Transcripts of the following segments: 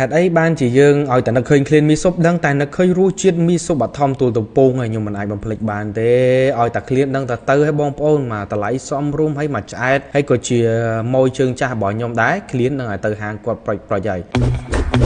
ហេតុអីបានជាយើងឲ្យតែនឹកឃើញឃ្លានមីស៊ុបដឹងតែនឹកឃើញរសជាតិមីស៊ុបបឋមទួលទំពងហើយខ្ញុំមិនអាចបំភ្លេចបានទេឲ្យតែឃ្លានដឹងតែទៅឲ្យបងប្អូនមកតម្លៃសមរម្យហើយមកឆ្អែតហើយក៏ជាម៉ួយជើងចាស់របស់ខ្ញុំដែរឃ្លាននឹងឲ្យទៅហាងគាត់ប្រុចៗហើយ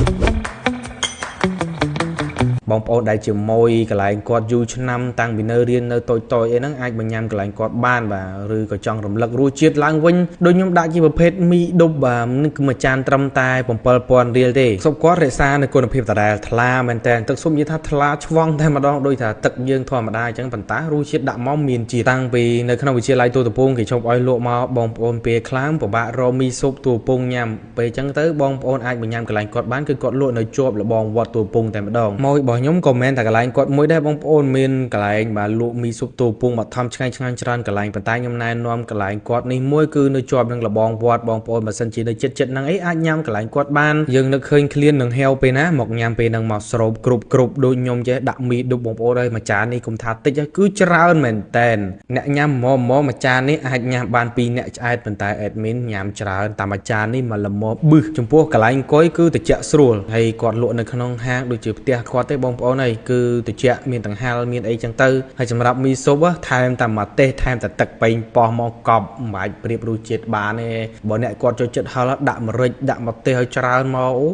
បងប្អូនដែលជាម៉ួយកន្លែងគាត់យូរឆ្នាំតាំងពីនៅរៀននៅតូចតូចអីហ្នឹងអាចមកញ៉ាំកន្លែងគាត់បានបាទឬក៏ចង់រំលឹករសជាតិឡើងវិញដូចខ្ញុំដាក់ជាប្រភេទមីដប់បាទនេះគឺមួយចានត្រឹមតែ7000រៀលទេស៊ុបគាត់រក្សានៅគុណភាពដដែលថ្លាមែនតើទឹកស៊ុបនិយាយថាថ្លាឆ្វង់តែម្ដងដូចថាទឹកយើងធម្មតាអញ្ចឹងប៉ុន្តែរសជាតិដាក់មកមានជាតិតាំងពីនៅក្នុងវិទ្យាល័យទូតពងគេឈប់ឲ្យលក់មកបងប្អូនពេលខ្លាំងពិបាករកមីស៊ុបទូពងញ៉ាំពេលអញ្ចឹងទៅបងប្អូនអាចមកញ៉ាំកន្លែងគាត់បានគឺគាត់លក់នៅជាប់លបងវត្តទូពងតែម្ដងម៉ួយរបស់ខ្ញុំក៏មិនតែកន្លែងគាត់មួយដែរបងប្អូនមានកន្លែងបាទលក់មីស៊ុបទូពងបឋមឆ្ងាញ់ឆ្ងាញ់ច្រើនកន្លែងប៉ុន្តែខ្ញុំណែនាំកន្លែងគាត់នេះមួយគឺនៅជាប់នឹងលបងវត្តបងប្អូនបើសិនជានៅចិត្តចិត្តហ្នឹងអីអាចញ៉ាំកន្លែងគាត់បានយើងនឹកឃើញឃ្លាននឹងហេវពេលណាមកញ៉ាំពេលហ្នឹងមកស្រូបគ្រប់គ្រប់ដូចខ្ញុំចេះដាក់មីដប់បងប្អូនហើយមួយចាននេះកុំថាតិចគឺច្រើនមែនតែនអ្នកញ៉ាំហ្មងមួយចាននេះអាចញ៉ាំបាន2អ្នកឆ្អែតប៉ុន្តែ admin ញ៉ាំច្រើនតាមមួយចាននេះមកល្មមបឹសចំពោះកន្លែងអង្គុយគឺត្រជាក់ស្រួលហើយគាត់លក់នៅក្នុងហាងដូចជាផ្ទះគាត់ទេបងប្អូនហើយគឺត្រជាក់មានដង្ហាលមានអីចឹងទៅហើយសម្រាប់មីស៊ុបថែមតែម្ទេសថែមតែទឹកប៉េងប៉ោះមកកប់មិនបាច់ប្រៀបរសជាតិបានទេបើអ្នកគាត់ចូលចិត្តហឹលដាក់ម្រេចដាក់ម្ទេសឲ្យច្រើនមកអូ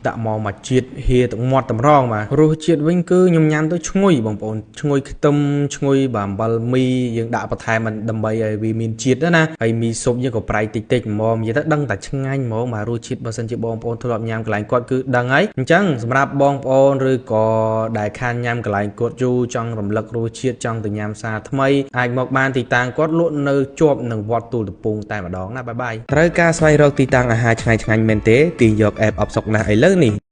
ដាក់មកមួយជាតិហៀទឹកមាត់តម្រងបាទរសជាតិវិញគឺខ្ញុំញ៉ាំទៅឈ្ងុយបងប្អូនឈ្ងុយខ្ទឹមឈ្ងុយបាទអំបិលមីយើងដាក់បន្ថែមដើម្បីឲ្យវាមានជាតិណាហើយមីស៊ុបយើងក៏ប្រៃតិចតិចហ្មងនិយាយទៅដឹងតែឆ្ងាញ់ហ្មងបាទរសជាតិបើសិនជាបងប្អូនធ្លាប់ញ៉ាំកន្លែងគាត់គឺដឹងហើយអញ្ចឹងសម្រាប់បងប្អូនឬក៏ដែលខានញ៉ាំកន្លែងគាត់យូរចង់រំលឹករសជាតិចង់ទៅញ៉ាំសារថ្មីអាចមកបានទីតាំងគាត់លក់នៅជាប់នឹងវត្តទូលតពងតែម្ដងណាបាយបាយត្រូវការស្វែងរកទីតាំងអាហារឆ្ងាញ់ឆ្ងាញ់មែនទេទាញយក app អបសុកណាស់ឥឡូវនេះ។